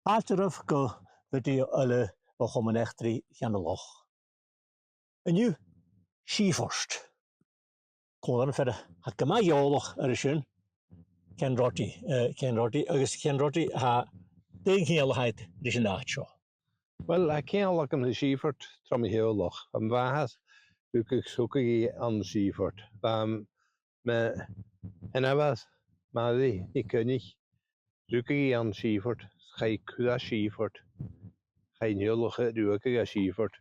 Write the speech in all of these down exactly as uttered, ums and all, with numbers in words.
Fàilte oirbh gu bhidio eile bho Chomann Eachdraidh Cheann a' Loch. An-diugh, Seaforth. Còmhla ri fear a tha gu math eòlach air sin, Ken Roddy, eh, Ken Roddy, agus Ken Roddy, tha, dè an ceangal a th' agad ris an àite seo? Uill, tha ceangal agam ri Seaforth tro mo theaghlach. Bha m' athair, rugadh 's thogadh i ann an Seaforth. Bha m' sheanmhair, Màiri NicCoinnich, rugadh i ann an Seaforth, chaidh i cuideachd a Seaforth, chaidh an teaghlach a rugadh a Seaforth,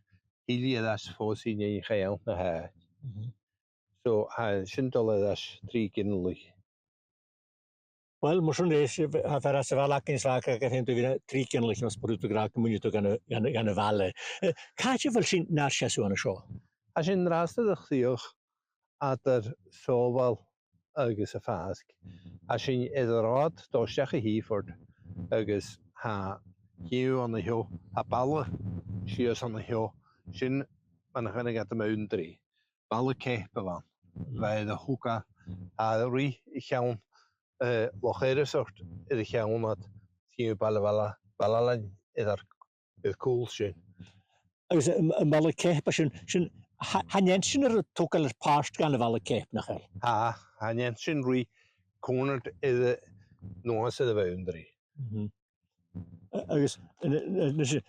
thill iad às fosgail an taigh ann an àite. Mhm. So, tha sin a' dol air ais trì ginealaich. Uill, mar sin, tha fear às a' bhaile againn 's a' bhaile agad fhèin, tha trì ginealaich, mas b' urrainn dhut a ràdh, gu math, gun a, gun a, gun a' bhaile. Eh, càit a bheil sinn nar seasamh an seo? Tha sinn an-dràsta air a' chrìoch eadar Sòbhal agus a' Phàisg. Tha sinn air an rathad a' dol a-steach a Sheaforth agus tha, chì thu an seo, tha baile sìos an seo, sin mar a chanadh iad am Boundary. Baile Ceap a bh' ann. Bha e air a thogail, tha e ri cheann, eh, Loch Eireasort air a cheann ud, chì thu Baile Bhaile, Baile Ailein air ar, air cùl sin. Agus, eh, am, am Baile Ceap sin, sin, tha, chan eil sin air a togail air pàirt dhen a' Bhaile Ceap, nach eil? Tha, chan eil sin ri cùnant air a, nuas air a' Bhoundary. Mhm. A-, agus, n-, n-, n-,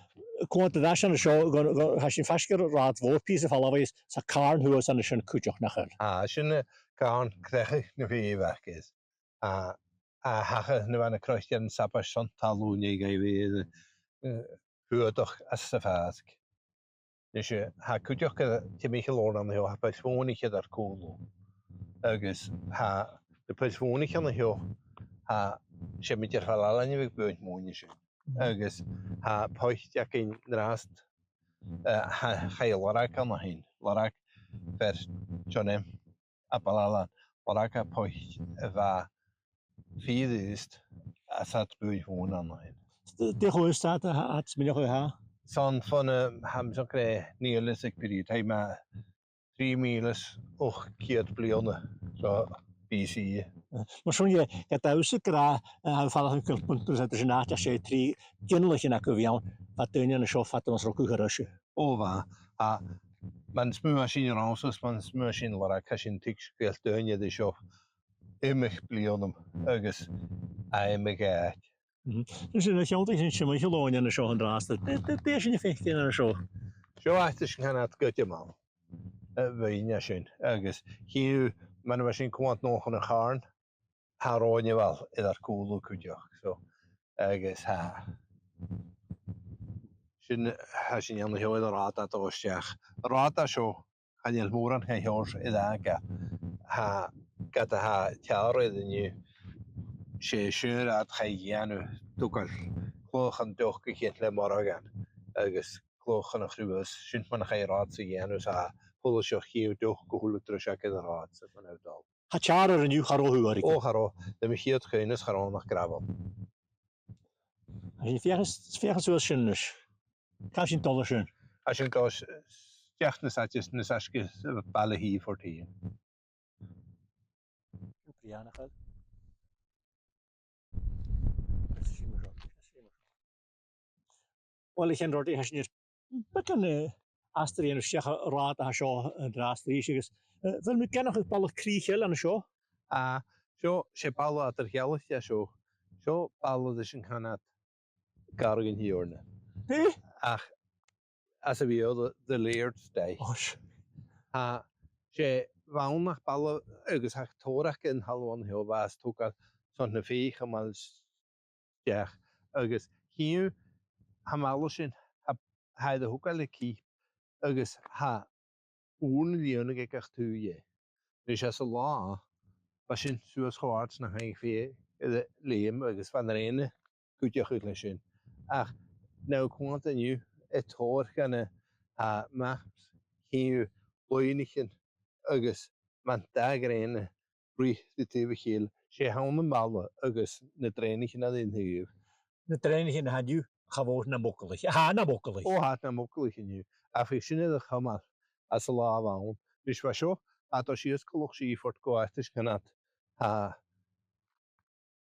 cùm an-dràsta an seo, gun, gun, tha sinn faisg air rathad mhòr, pìos a' falbh, agus 's e càrn shuas an sin cuideachd, nach eil? Tha, sin, eh, càrn Creachadh na Faoghach air. A, a thachair nuair a bha na croitearan a' sabaid son talamh an-dè, gu bhith, eh, fuadach às a' Phàisg. Nise, tha cuideachd timcheall oirnn an seo, tha Poill Mhònach air ar cùlaibh. Agus tha na poill mhònach an seo, tha seo mu dheireadh Bhaile Ailein a bhiodh buain mhòine sin. Agus tha poit againn an-dràsta, eh, tha, chaidh lorg an sin. Lorg fear John M. à Baile Ailein, lorg e poit a bha fìor aosta às a' bhuain mhòine an sin. D-, dè cho aosta 's a tha, tha, 's mi nach eil, tha? 'S ann fon, eh, tha mi a' smaoineachadh gur e Niall is ag Piri, tha e mu thrì mìle is ochd ceud bliadhna, so B C. Mar sin, eh, ged a tha thusa ag ràdh, eh, tha fàileadh an Ceilp, an turas eadar sin àite, 's e trì ginealaichean agaibh a bh' ann, bha daoine an seo fada mus rugadh iad-san. O bha, a, mar as motha a tha sinn ag ràdh, mar as motha a tha sinn a' lorg, tha sinn a' tuigsinn gu bheil daoine an seo iomadh bliadhna agus a-muigh aig àite. Mhm. Is e na cheantaich sin, sin mu dheidhinn an seo an-dràsta. Dè, dè, dè tha sinn a' faicinn an seo? Seo àite a tha sin ceann a tha gu math, eh, bhuidheann an sin. Agus chì thu, mar a bha sinn a' coimhead an-diugh chun a' chàrn, tha ròin a' bhaile air ar cùlaibh cuideachd. So, agus tha, sin, tha sinn an seo air an rathad a' dol a-steach. An rathad a seo, chan eil mòran a' tighinn air ais aige. Tha, ged a tha e teàrr an-diugh, 's e seo an rathad a chaidh a dhèanamh, togail cladhach an deoch a chionn le morgan, agus cladhach an chruas, sin mar a chaidh an rathad-sa a dhèanamh, 's a h-uile seo chì thu deoch gu h-uile truiseag air an rathad-sa mar a tha e a' dol. Tha e teàrr an-diugh, cha robh uair aige. O, cha robh, le mo chiad chuimhne 's cha robh ach gràbhail. Tha sinn a' feuchainn, feuchainn suas sin a-nis. Càit a bheil sinn a' dol an sin? Tha sinn a' dol a-steach nas fhaide, nas fhaisge, baile Sheaforth fhèin. Uill, a Cheann Roddy, tha sinn air beagan, eh, astar a dhèanamh a-steach an rathad a tha seo an-dràsta a-rithist agus, eh, a bheil mi ag aithneachadh baile Crìoch Eile an seo? A, seo, 's e baile eadar-dhealaichte a tha seo. Seo baile ris an canadh iad Gàrradh an Tighearna. Dè? Ach, às a bheil the, the Laird's Dyke. Ois. Tha, 's e bhonn a' bhaile agus tha tòrr aca an talamh an seo a bha a' togail son na fèidh a chumail a-steach. Agus chì thu, tha am baile sin, tha, tha e air a thogail le cìp agus tha ùrnaigh lìonmhor aig gach taobh dheth. Nis anns an latha, bha sin suas cho àrd 's nach fhaigheadh fèidh air a leum agus bha an rèine cuideachadh le sin. Ach, nuair a chì thu an-diugh, tha tòrr dhen na, a, maps, chì thu loidhnichean agus mar a tha an rèine a' ruith ri taobh a chèile, 's e th' ann am baile agus na drèanaichean a tha an taobh. Na drèanaichean a th' ann an-diugh, cha mhòr na mugalaich. Tha na mugalaich. O, tha na mugalaich an-diugh. Ach bha sin air a chumail anns an latha a bh' ann. Nis bha seo, a' dol sìos gu Loch Seaforth gu àite a tha sin canadh, a,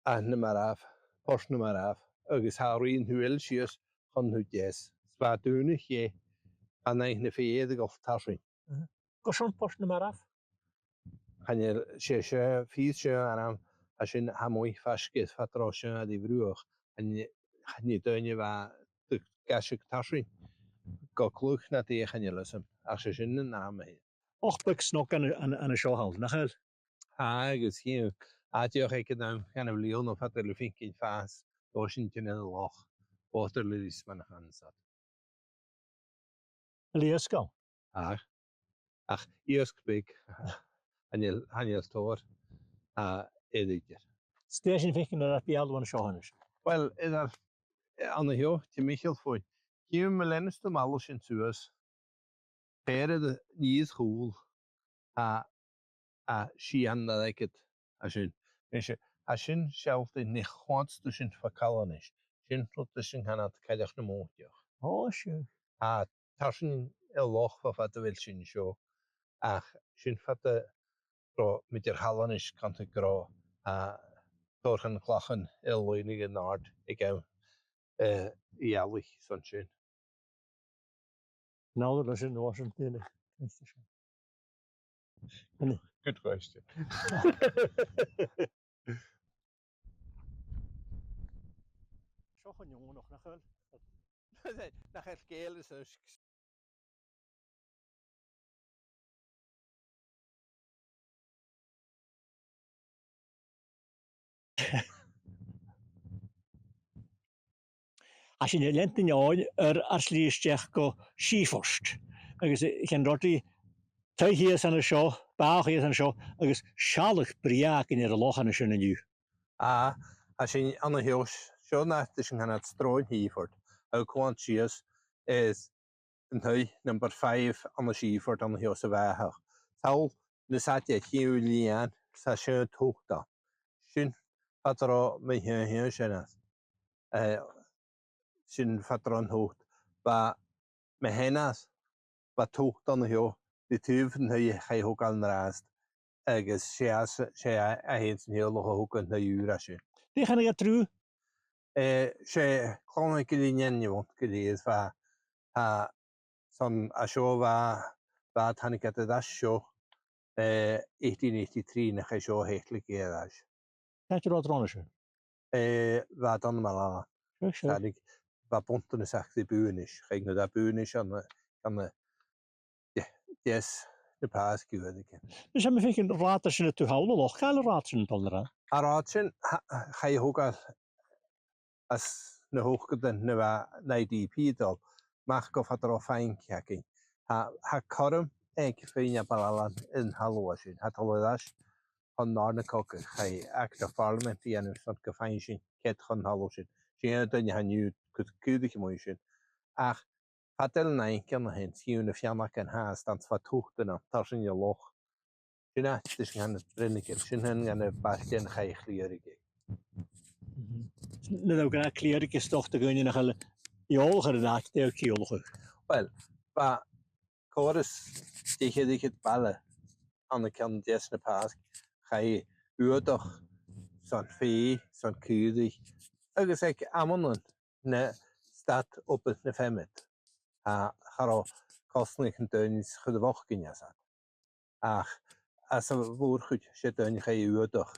a, na marbh, Port na Marbh. agus tha a' rian shuas chun an taobh deas. 'S bha daoine a' dol, an aghaidh na fèidh a' dol tarsainn. Gu seo am Port na Marbh? Chan eil, 's e seo, fìor seo an t-àm, tha sin a-muigh faisg air fad ro seo a' bhruach, chan e, chan e daoine a bha a' gaisgeach tarsainn gu cluich na dè chan eil fhios agam, ach 's e sin an t-àm a th' ann. Och, bidh snog an, an, an seo thall, nach eil? Tha, agus chì thu, a' dol aig an àm, chan eil bliadhna fada le fincinn fàs, dòigh sin, tighinn air an loch, water lilies mar a chanas iad. An iasg ann? Ach, ach iasg bheag, chan eil, chan eil tòrr, a, idir. 'S dè tha sinn a' faicinn air ar beulaibh an seo a-nis? Well, air ar, ann a sheo, timcheall fodha. Chì thu, ma leanas tu am balla sin suas, tha e air a dhol a-null, a, a, sìon na airgead a sin. Nise, tha sin sealltainn na chunntas sin fa Chalanais. Sin rud a tha sinn a' cantainn Cailleach na Mòintich. Ò, sure. Tha tarsainn air loch fo fad a bheil sinn an seo, ach sin fada ro muinntir Chalanais, cantainn gu robh, a, tòrr de na clachan air loidhne an-àird aig àm, eh, eallach san sin. Nall leis an uair sin daoine. Good question. Seo an neònach, nach eil? Nach eil, Gàidheil is uisge. Tha sinn a' leantainn oirnn air ar slighe a-steach gu Seafort. Agus, eh, chan e rud ri taigh shìos an seo, bàgh shìos an seo, agus sealladh brèagha againn air an loch an sin an-diugh. A, tha sinn an seo, seo na tha sinn a' cantainn Sròn Sheafort, a' coimhead sìos air an taigh number five ann an Seafort an seo sa bhàthach. Thall nas fhaide, chì thu lìon, 's e sin an toit ann. Sin far an robh mo sheanair. Eh, sin far an robh an toit. Bha mo sheanair, bha toit an seo, ri taobh an taighe a chaidh a thogail an-dràsta. Agus 's e às, 's e a, a tha an teaghlach a thog an taigh ùr a tha sin. Dè chanadh iad riutha? Eh, 's e Clann Mhic Gillean a bh' ann gu lèir, bha, tha, san, a seo bha, bha, thàinig iad air ais seo, eh, eighteen eighty-three, nach e seo a thèid iad air ais. Càit an robh iad ron a sin? Eh, bha iad ann am Baile Ailein. Sure, sure. Thàinig, bha buntanas aca ri Bùinis. Chaidh iad a Bùinis ann an, ann an, de-, deas na Pàisg uaireigin. Nise, tha mi a' faicinn rathad a' tighinn a-null a-mach, càit an robh an rathad sin a' dol an-dràsta? An rathad sin, tha, chaidh a thogail anns na h-ochdadan nuair a bha an I D P a' dol, a-mach gu far an robh Faing againn. Tha, tha cothrom aig feadhainn à Baile Ailein an talamh sin. Tha iad a' dol air ais chun an Dàrna Cogadh, chaidh Act of Parliament a dhèanamh airson gum faigheadh sinn cead chun an talamh sin. 'S e an duine a tha an-diugh a' cur caoraich a-muigh sin. Ach fad eile na h-oidhche an sin, chì thu na feannagan fhathast anns far toitean ann, tarsainn an loch. Sin an àite a tha sinn a' cantainn Breannagan, sin an àite a bha an bailtean a chaidh a chlìoradh. Mhm. Nuair a bha iad a' clìoradh, is dòcha gu bheil daoine nach eil eòlach air an àite a' ciallachadh. Well, bha còrr is deich air fhichead baile ann an ceann deas na Pàisg, chaidh aodach 's an fèidh 's an caoraich, agus aig amannan na stad obair na feamainn. A, cha robh cosnadh aig an daoine 's chuir a' bhochdainn às iad. Ach anns a' mhòr-chuid, 's e daoine a chaidh aodach,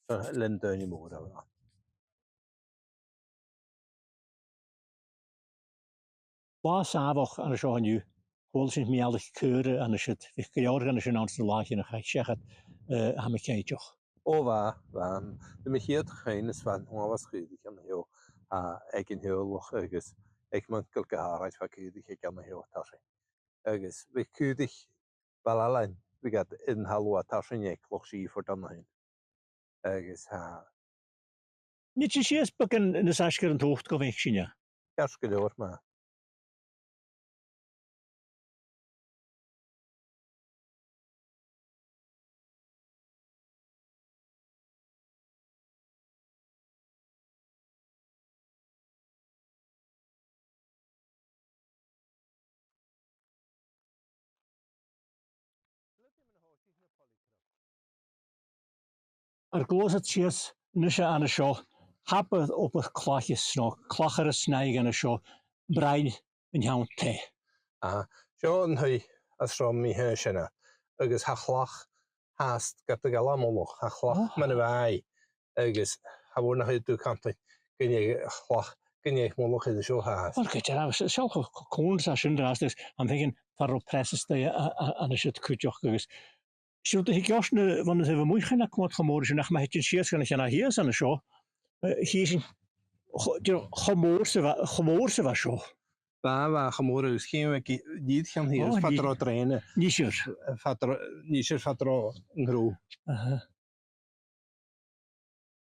's a lean daoine mòra ann. Latha sàmhach an seo an-diugh, chuala sinn mealladh caora an siud, bhiodh gu leòr an sin anns na làithean a chaidh seachad, eh, tha mi cinnteach. Ò, bha, bha. Bha mi a' chiad chuimhne is bha an t-uabhas caoraich an seo, a, aig an teaghlach agus aig m' uncail gu h-àraid, bha caoraich aige an seo tarsainn. Agus bha caoraich Bhaile Ailein, bha iad an talamh tarsainn aig Loch Seaford an sin. Agus tha. Nì sinn sìos beagan nas fhaisge air an toit gu bhith sin, eh? Ceart gu leòr, ma. Ar gluasad sìos a-nise an seo, Tha obair, obair clach is snog, clach air an snaidh an seo, braille an ceann taigh. Aha. Seo an taigh as robh mi fhìn a' seinn, agus tha clach fhathast gad ghabhail a' mhullach, tha clach mar a bha i, agus tha mòran a' dol a chantainn gun e clach, gun e mullach air a seo fhathast. Well, gu dearbh, s-, seall cho, cho cùramach 's a tha sin an-dràsta, agus tha mi a' faicinn far an robh preas a-staigh a, a, a, an siud cuideachd, agus 's e rud a thig ort na, bhon a tha a' mhuicheann a' coimhead cho mòr sin, ach ma thèid thu sìos gun a' cheann a shìos an seo, eh, chì sinn cho, dìreach cho mòr 's a bha, cho mòr 's a bha seo. Bha, bha, cho mòr agus chì mi gu, dìreach an shìos, fad an robh drèana. Nise. Fad an robh, nise, fad an robh an crodh. Aha.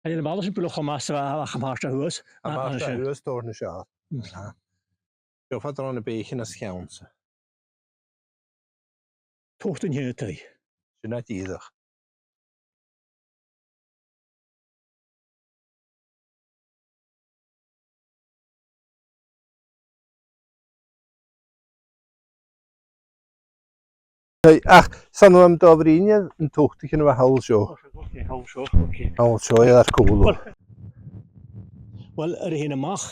An e na balaich sin buileach cho math 's a bha, a' chomhartaidh shuas? Chomhartaidh shuas, tòrr na seo. Mm. Aha. Seo fad an robh na beathaichean os cionn-sa. Toirt an t-sèid. Sin e dìreach. Hey, ach 's ann a bha mi a' bruidhinn air an tochd a bha thall seo. O, seo, ok, thall seo, ok. Thall seo, air cùl. Well, well, air a thighinn a-mach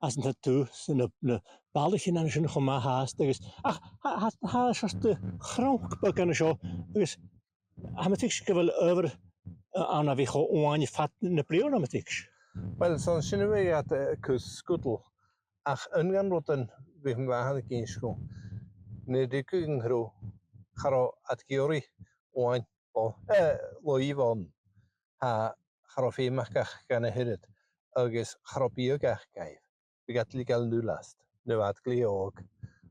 às an taigh, 's na, na balaich a bh' ann an sin cho math fhathast, agus, ach, tha, tha, tha seòrsa de chronc beag an seo, agus tha mi a' tuigsinn gu bheil adhbhar, eh, ann a bhith cho uaine fad na bliadhna, tha mi a' tuigsinn. Well, 's ann sin a bha iad, eh, a' cur sgudal. Ach aon dha na rudan a bha mi a' faighinn a-nis, nuair a rugadh an crodh, cha robh iad ag iarraidh uain, o, eh, luibh ann. Tha, cha robh feum aca dhan a h-uiread, agus cha robh biadh aca dhaibh. Bhiodh iad a' leigeil an uile às, nuair a bha iad glè òg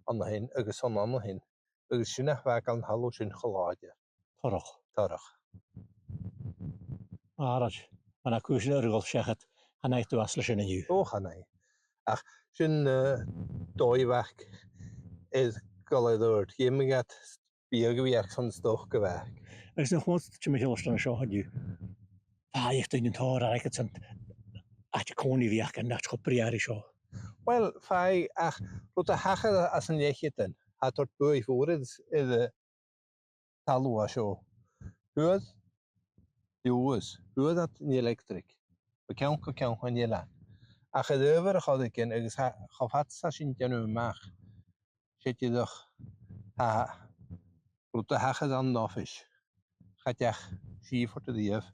an sin agus an sin, agus sin a bha a' fàgail an talamh sin cho làidir. Torrach. Torrach. Àraid, mar a chuir sinn air a dhol seachad, chan fhaigh thu às le sin an-diugh. O, chan fhaigh. Ach sin, eh, dòigh a bh' aca air a dhol air adhart. Dh'fheumadh iad biadh a bhith aca son stoc a bh' aca. Agus an cuala tu mi a' ciallachadh an seo an-diugh? Bha iad a' dèanamh tòrr airgid son àite-còmhnaidh a bhith aca, an àite cho brèagha ri seo. Well, bha, ach rud a thachair às an leth-cheud, tha e a' toirt buaidh mhòr air, air, eh, talamh a seo. Fhuair Leòdhas, fhuair iad an electric. Bho cheann gu ceann an eilein. Ach air adhbhar air choreigin agus tha, cho fad 's a tha sinn a' dèanamh a-mach, 's e dìreach, tha rud a thachair ann an oifis. Cha deach Seaford a-riamh,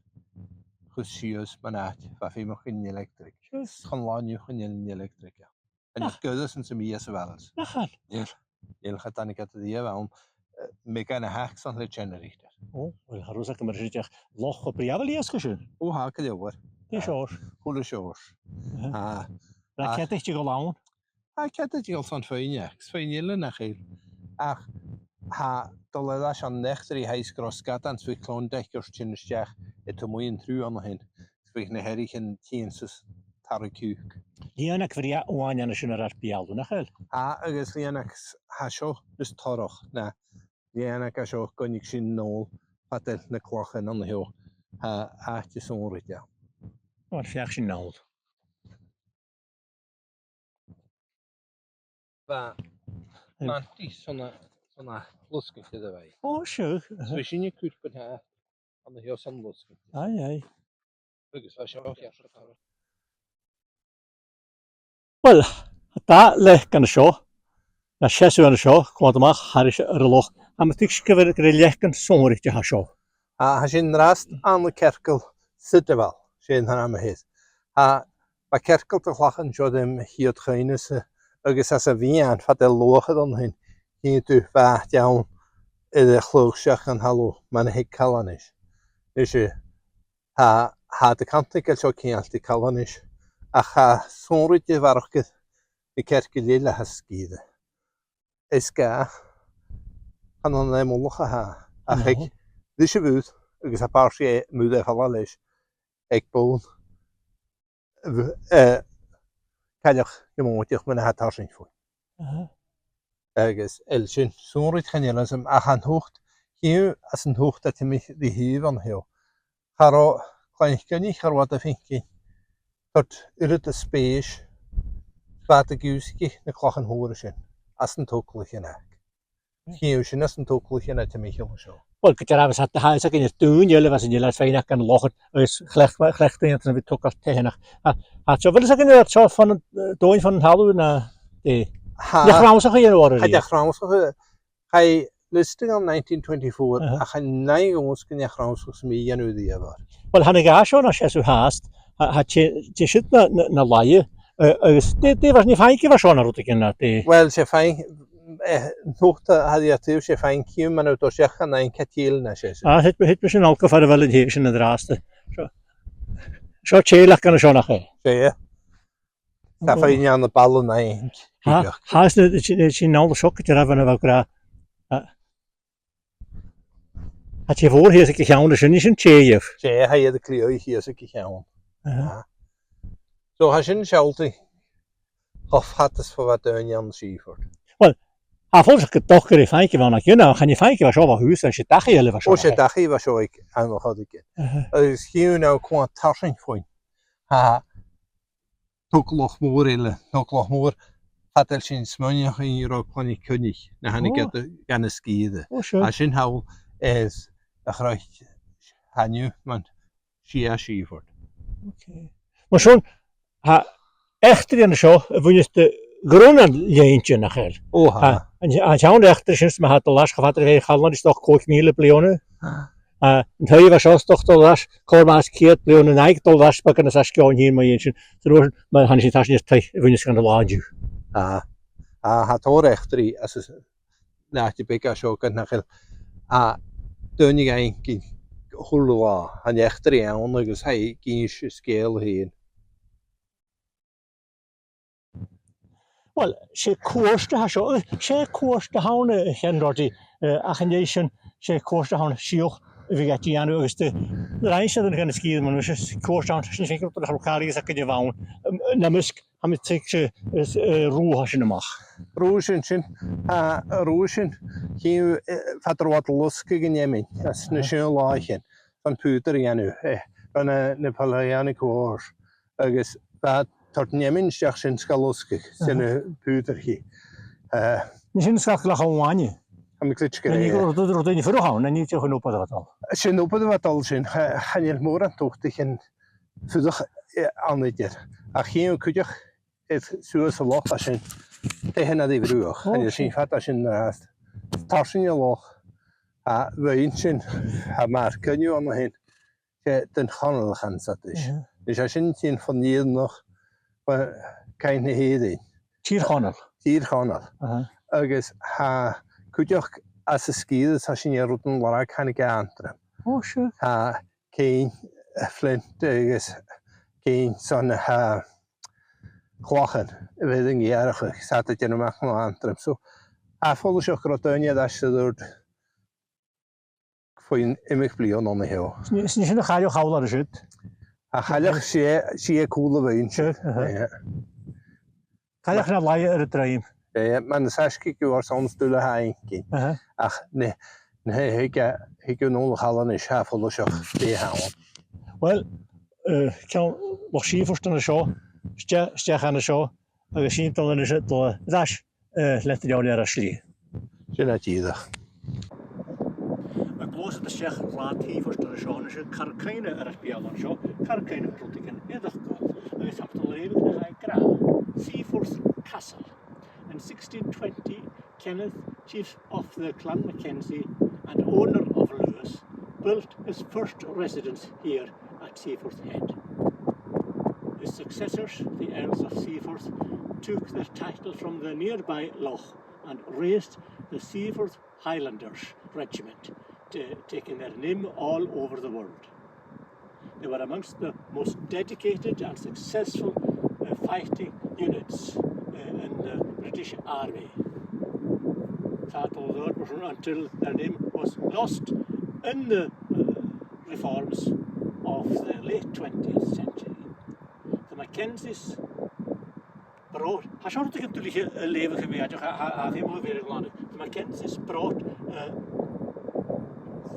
chur sìos mun àite, bha feum aca an electric. Yes. Chun an latha an-diugh chan eil an electric ann. An eil goireasan sam bith sa bhaile? Nach eil? Eil. Eil, cha tàinig iad a-riamh ann. Eh, mi gan a h-ax ann le generator. O, well, tha fhios agam mar sin, ach loch cho brèagha a bh' ann an sin. O, tha, gu leòr. Dè seòrsa? Chuile sheòrsa. Aha. Tha. Bha cead aice a dhol ann? Tha cead aice a dhol son foighne, 's foighne eile nach eil. Ach tha, dol air ais an eachdraidh, tha e ag ràdh sgadan 's bhiodh Clondyke air tighinn a-steach, eh, a-muigh an triùir an sin. 'S bhiodh na h-eathraichean a' tighinn 's a' tarraing cùc. Lìonag bhrèagha uaine an sin air ur beulaibh, nach eil? Tha, agus lìonag s-, tha seo nas torrach na lìonag a seo a chunnaic sinn a-null fad na cloiche an seo. Tha àite sònraichte ann. Uill, feuch sinn a-null. Bha, em, mantis sona, sona losgainn air a' bhàgh. O, sure. Aha. So bha sinne a' cur beagan an seo son losgainn. Aye, aye. Agus bha seo ceart cho torrach. Uill, dà leac an seo, no seasamh an seo, a' coimhead a-mach thairis air an loch. Tha mi a' tuigsinn gu bheil, gu bheil leacan sònraichte an seo. A, tha sinn an-dràsta ann an cearcall Citadel, 's e an t-ainm a th' air. Tha, bha cearcall de chlachan an seo air a' chiad chuimhne-sa, agus anns a' mheadhan, fad an luachair an sin, chì thu bàta ann air a chladhach seach an talamh, mar a thig Calanais. Nise, tha, tha iad a' cantainn gu bheil seo ceangailte ri Calanais, ach tha e sònraichte a bharrachd air na cearcaill eile a tha sgìre. Is gu, chan ann air mullach a tha e, ach aig, no, ris a' mhuir, agus tha pàirt dheth mu dheireadh falbh leis, aig bonn, eh, cailleach na mòintich mar a tha e tarsainn fhèin. Aha. Agus eil sin sònraichte, chan eil fhios agam, ach an t-ucht, chì thu às an t-ucht a tha timcheall ri thaobh an seo. Cha robh, clann Choinnich, cha robh iad a' faicinn toirt uiread de spèis, bha iad ag ionnsachadh na clachan mòra sin, às an togalaichean aca. Chì thu sin anns an togalach an àite Mhìcheil an seo. Uill, gu dearbh, tha, tha fhios againn air daoine eile a bha san eilean, faighneachd an loch, agus chleachd, chleachd daoine a bha a' togail taighean. Tha, tha, so, a bheil fhios againn air seo fon, eh, dòigh fon talamh no dè? Tha. Neach-rannsachadh a dhèanamh orra a-riamh. Tha neach-rannsachadh, chaidh listing ann nineteen twenty-four, aha, ach chan eil fhios gun deach rannsachadh sam bith a dhèanamh a-riamh air. Uill, thàinig e seo na seasamh fhathast, tha, tha, tè, tè siud na, na, na laighe, eh, agus dè, dè bha, nì faighinn a bha seo na rudeigin, no dè? Uill, 's e faighinn, eh, nuacht a tha iad a' tuigsinn, 's e faighinn ciùin man a tha seachad na faighinn caitiel na seasamh. Ah, thèid, thèid mi sin olc far a bheil an tè sin an-dràsta. Seo, seo tè leis gun a seo nach e? 'S e, yeah. Tha faighinn ann am balla na fhaing. Tha, tha, is na, sin, sin an t-olc seo gu dearbh a bha ag ràdh. Tha, tha tè mhòr shìos aig a' cheann an sin, sin tè dhiubh. 'S e, tha iad a' cliù shìos aig a' cheann. Aha. Tha. So tha sin a' sealltainn cho fada 's a bha daoine ann an Seaford. Uill, tha e follaiseach gu dòcha gur e faighinn a bh' ann a dh'aithghearr, chan e faighinn a bh' seo bho thùs, 's e dachaigh eile a bha seo. O, 's e dachaigh a bha seo aig an oidhche. Aha. Agus chì thu an-còmhnaidh tarsainn fhèin. Tha togalach mòr eile, togalach mòr, far a bheil sinn a' smaoineachadh gun robh Clann 'ic Coinnich, na thàinig iad dhan an sgìre. O, sure. Tha sin thall air a' chroit, tha an-diugh mar sin, Seaford. Okay. Mar sin, tha eachdraidh an seo a bhuineas do ghrunnan lèintean, nach eil? O, tha. Tha, an, an seann eachdraidh sin, 's ma tha e a' dol air ais, cha b' fhada ri bhith a' challain, 's dòcha còig mìle bliadhna. Ah. Ah, an taigh a bha seo, 's dòcha, a' dol air ais, còrr mas ceud bliadhna, an taigh a' dol air ais, beagan nas fhaisge oirnn fhìn mu dheidhinn sin. So, an uair sin, ma thàinig sinn, tha sinn air taigh a bhuineas dhan an là an-diugh. Ah. Ah, tha tòrr eachdraidh anns an àite beag a seo, ged nach eil, ah, daoine gan fhaicinn a h-uile là, tha an eachdraidh ann agus tha e ag innse a sgeul fhèin. Uill, 's e cuairt a tha seo, eh, 's e cuairt a th' ann, eh, a Sheann Ruairidh, eh, ach an dèidh sin, 's e cuairt a th' ann sìos a bhiodh iad a' dèanamh agus de, nuair a rinn iad an, an sgìre, mar a bha mise, cuairt a th' ann, sin fhèin gu robh càr a' tighinn gu deireadh a' bhonn, em, nam measg, tha mi a' tuigsinn, eh, eh, rubha sin a-mach. Rubha sin sin, a, rubha sin, chì thu, eh, far an robh iad a' losgadh an fheamainn, anns na seann làithean, son pùdar a dhèanamh, eh, bha na, na Napoleonic Wars, agus bha iad a' toirt an fheamainn a-steach sin 's ga losgadh, 's na pùdar chì. Eh, an e sin sgath Loch Amhàine? Tha mi a' creidsinn gur e. Nì, rud, rud, rud, nì, fuireach ann, nì, tha e an obair a bha dol. Sin obair a bha dol sin, cha, chan eil mòran tobhta aig an fuireach, eh, ann idir. Ach chì thu cuideachd air suas an loch a tha sin, taighean a' bhruach, an e sin fada sin na, tarsainn an loch, a bhuidheann sin, tha mar coinneamh ann a shin, 's e Dùn Chonaill a chanas iad ris. Is e sin a' tighinn fon iarnach, bho Cainnt na h-Èireann. Tìr Chonaill. Tìr Chonaill. Aha. Agus tha cuideachd anns an sgìre, tha sin air rud an lorg thàinig à Antrim. O, sure. Tha ceann, eh, flint agus ceann son, eh, clachan a bha iad a' gearradh, 's iad a' dèanamh a-mach à Antrim. So, tha e follaiseach gun robh daoine air ais 's air adhart bho chionn iomadh bliadhna an seo. Sin, sin, sin a' chailleach thall an siud. A' chailleach, 's e, 's e cùl a bh' ann. Sure, aha. Yeah. Cailleach na laighe air an druim. Eh, mar as fhaisge gu bheil sinn a' dol a sheinn. Aha. Ach na, na, thig, thig an ola challain is tha e follaiseach dè th' ann. Uill, eh, ceann Loch Sìophoirt an seo, a-steach, a-steach an seo, agus sinn a' dol a-nis a' dol air ais, eh, leis an fheadhainn air an t-slighe. Sin e dìreach. Tha mi a' gluasad a-steach an rathad Sìophoirt an seo, a-nis, car cuimhne air a' bheul an seo, car cuimhne air rudeigin eadar-dhealaichte, agus tha mi a' dol a leughadh na tha e ag ràdh. Seaforth Castle. In sixteen twenty, Kenneth, chief of the Clan Mackenzie and owner of Lewis, built his first residence here at Seaforth Head. His successors, the Earls of Seaforth, took their title from the nearby loch and raised the Seaforth Highlanders Regiment, t-, taking their name all over the world. They were amongst the most dedicated and successful, uh, fighting units, uh, in the British Army. Tha iad a' dol air adhart mar sin until their name was lost in the, uh, reforms of the late twentieth century. The Mackenzies brought, tha seo rudeigin duilich a leughadh a-mach, ach tha, tha, tha e feumail a bhith air a ghlanadh. The Mackenzies brought, uh,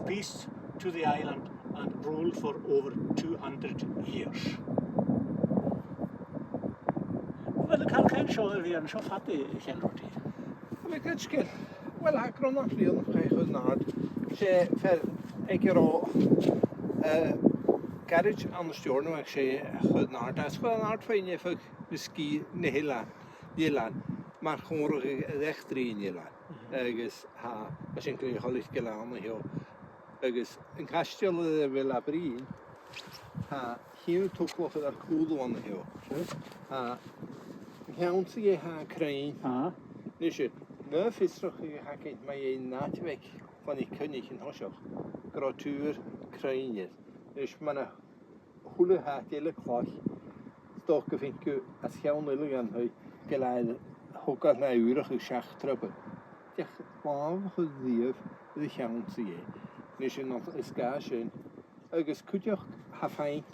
peace to the island and ruled for over two hundred years. Uill, a bheil càil seo a bhith an seo fada, a Sheann Ruairidh? Tha mi a' creidsinn gu bheil. Uill, tha Crann an Riaghlaich a' Chuid an Àird. 'S e fear aig an robh, eh, garaids ann an Steòrnabhagh, 's e a' Chuid an Àird. Is Chuid an Àird fhèin a dh'fhàg na sgìrean, na h-eileanan, eilean, mar chomharra air eachdraidh an eilein. Agus tha, tha sin glè thoilichte gu leòr an seo. Agus an caisteal a bheil e a' bruidhinn, tha ceann togalach air ar cùlaibh an seo. Tha an ceann-sa dheth, tha crainn. Ah. Nise, na fiosrachaidhean a th' againn mu dheidhinn an àite a bh' aig Chloinn 'ic Coinnich an toiseach, gun robh triùir chrainn air. Nise, mar a h-uile h-àite eile cloich, 's dòcha gum faic thu às cheann eile dhen taigh gu bheil e a' togail na ùrachadh seach trubail. Deach làmh a chur riamh air a' cheann-sa dheth. Nise, an, is gu sin, agus cuideachd tha faing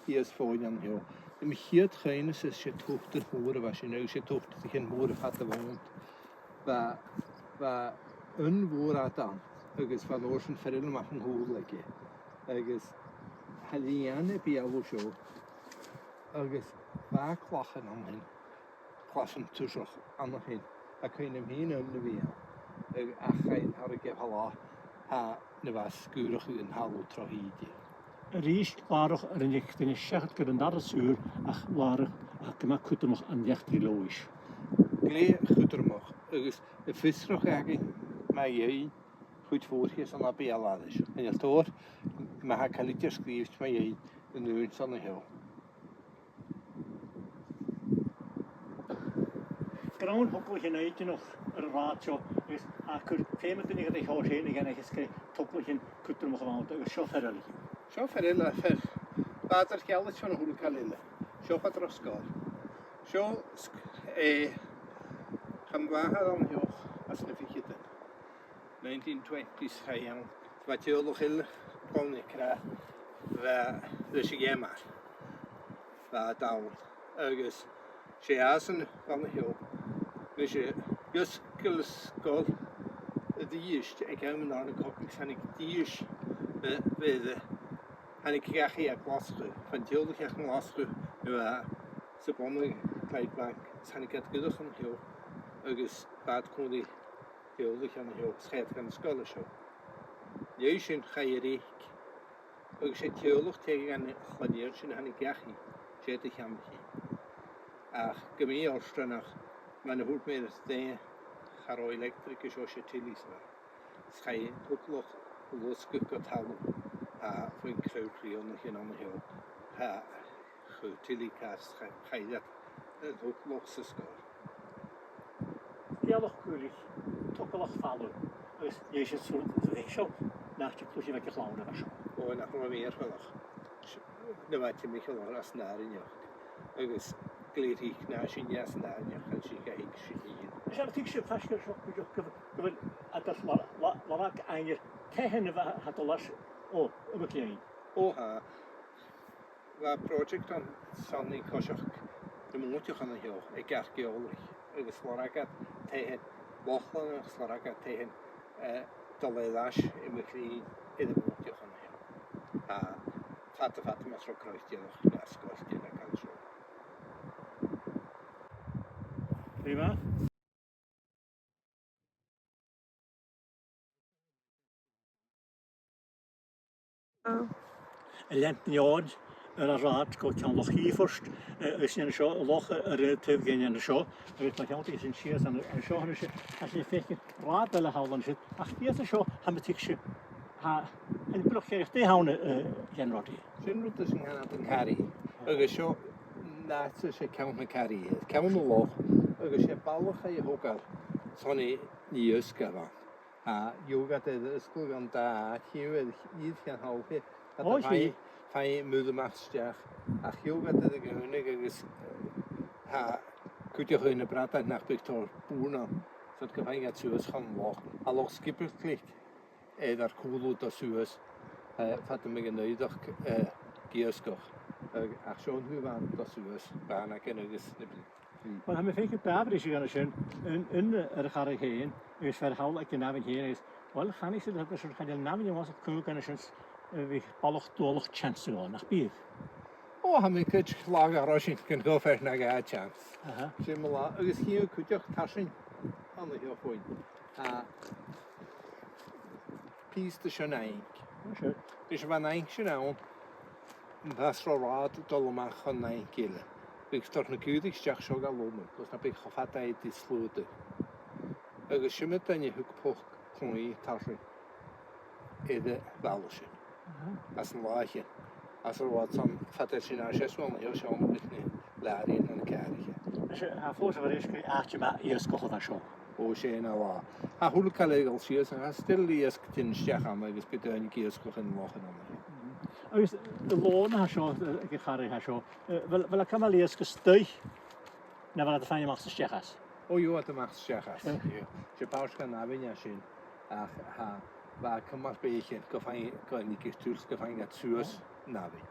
shìos fodha an seo. Nam chiad chuimhne-sa, 's e tobhtar mòr a bha sin, agus 's e tobhtar de cheann mòr a bha fada bhon. Bha, bha aon mhòr fhad ann, agus bha an uair sin fear eile a-mach an cùl aige. Agus tha lìon a' beul an seo, agus bha clachan an sin, clachan tuirseach an sin, tha cuimhne agam fhìn aon a bh' ann, ach chaidh an toradh aige falach, tha na bha sgùrach an talamh tro thìde. A-rithist, làrach a rinneadh duine seachad gur an dara sùil, ach làrach a tha gu math cudromach ann an eachdraidh Leòdhais. Glè chudromach, agus am fiosrachadh againn mu dheidhinn a' chuid mhòr shìos ann am beul-aithris. Chan eil tòrr, ma tha càil idir sgrìobhte mu dheidhinn an aon san a seo. Grunn togalaichean inntinneach air an rathad seo, agus a' cur feum air daoine a dhol a sheinn a dh'aithneachadh 's gur e togalaichean cudromach a bh' ann, agus seo fear eile. Seo fear eile, fear, bàta geal is fear a h-uile càil eile. Seo far an robh sgoil. Seo sg-, eh, chaidh mo mhàthair an seo anns na ficheadan. Nineteen twenties chaidh i ann. Bha teaghlach eile, Clann 'ic Rath, bha, leis a' gheamar. Bha iad ann. Agus 's e às an, an seo. Bha sinn a' dol gu sgoil a-rithist aig àm an Àrd na Cogadh, 's thàinig dithis, eh, bha, thàinig dhachaigh à Glaschu. Bha an teaghlach aca à Glaschu, no, eh, sa bhun a' Clydebank, 's thàinig iad gu dìreach an seo. Agus bha iad còmhla ri teaghlach an seo, 's chaidh iad dhan sgoil an seo. An dèidh sin chaidh a reic, agus 's e teaghlach tè dhen a' chloinn sin a thàinig dhachaigh, 's iad a cheannaich i. Ach gu mì-fhortanach, mar a thuirt mi, 's e, cha robh electric an seo, 's e tilley 's a bh' ann. 'S chaidh an togalach a losgadh gu talamh, a, bhon chraobh chliathanach an seo. Tha, chuir tilley cars, cha-, chaidh iad an togalach 's an sgoil. Bealach caolach, togalach falamh, agus leis an sùil a bh' aig seo, nach do chluich a' chlann a bha seo. Ò, nach robh mi air falach. Na bha timcheall orra às an àrainneachd, agus glè thric, nuair a thàinig sinn às an àrainneachd, chaidh sinn gu, thig sinn fhìn. Is e, tuigidh sibh faisg air seo cuideachd gu bheil, gu bheil iad a' lorg, lo-, lorg aithne, tè a bha, tha a' dol às, ò, a' mhuc leinn. Ò, tha. Bha project ann son an coiseachd nam mòintich an seo aig arc-eòlaiche, agus lorg iad taighean Lochlannach, lorg iad taighean, eh, dol air ais a-muigh leinn air a' mhòintich an seo. A, fada, fada mas robh croitearachd no sgoiltean aca an seo. Glè mhath. A' leantainn air an rathad gu ceann Loch Ìobairt, eh, is an seo, an loch, eh, air an taobh gun an seo, agus tha ceann a' tighinn sìos an, an seo, an seo, a' faicinn rathad eile thall an siud, ach shìos an seo, tha mi a' tuigsinn, tha, an Bealach Chearraich, dè th' ann, eh, Iain Roddy? Sin rud a tha sin, an Carry. Agus seo, an àite seo, ceann na Carry, ceann an loch, agus 's e balach a thog iad son an iasg a bh' ann. A, gheibh iad air fhosgladh an dà àite, gheibh iad air fhosgladh an talamh. Ò, seadh. Faighinn, faighinn muir a-mach 's a-steach. Ach gheibh iad air a dhèanamh agus, eh, tha cuid de na bradain nach biodh tòrr bùrn ann, so gum faigheadh iad suas chun an loch. A' Loch Schipperclick, eh, air ar cùlaibh a' dol suas, eh, fada mu dheidhinn Oighreachd, eh, ag iasgach. Eh, ach seo an taobh a' dol suas, Bànagan agus na Bri- Uill, tha mi a' faicinn dà bhriseadh an sin, aon, aon air a' charraig fhèin, agus fear thall aig an abhainn fhèin, agus, uill, chan eil fhios agam, chan eil an abhainn a-mach cùl an sin, eh, bhiodh balach dualach chance a ghabhail, nach bitheadh? Ò, tha mi a' creidsinn gun robh sin, gun ghabh fear no dhà chance. Aha. Sin mo là, agus chì thu cuideachd tarsainn an seo fhèin. Tha pìos de seo na h-aink. Sure. Is bha an aink sin ann, bha seo ro fhada dol a-mach chun na h-ainc eile. Bhiodh tu a' toirt na caoraich a-steach seo gu loma, gus na biodh cho fada iad a' slaodadh. Agus sin mar a thug poc còmhnaidh tarsainn air a' bhalla sin. Aha. Anns an latha sin. Anns an robh iad san fada sin, a' seasamh an seo, seo, mu na làraidhean no na càraich. Is e, tha fhios agam gu bheil iasg math iasgach a bha seo. O, 's e na latha. Tha a h-uile càil a' dol sìos, ach tha still iasg a' tighinn a-steach ann agus bidh daoine ag iasgach an loch an àm. Agus an lòn a tha seo, eh, aig a' chàraich a tha seo, eh, a bheil, a bheil e a' cumail iasg a-staigh, no a bheil iad a' faighinn a-mach 's a-steach às? O, gheibh iad a-mach 's a-steach às. Eh. Gheibh. 'S e pàirt dhen abhainn a tha sin, ach tha, bha e a' cumail beathaichean gu faigh-, gu faigheadh iad tuill, gu faigheadh iad suas an abhainn.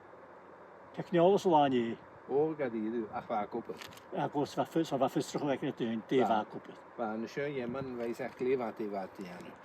Teicneòlas an latha an-dè. O, gu dearbh, ach bha e ag obair. Agus bha fios, bha fiosrachadh aig na daoine, dè bha ag obair. Bha, bha na seann gheamannan, bha fhios aca glè mhath dè bha iad a' dèanamh.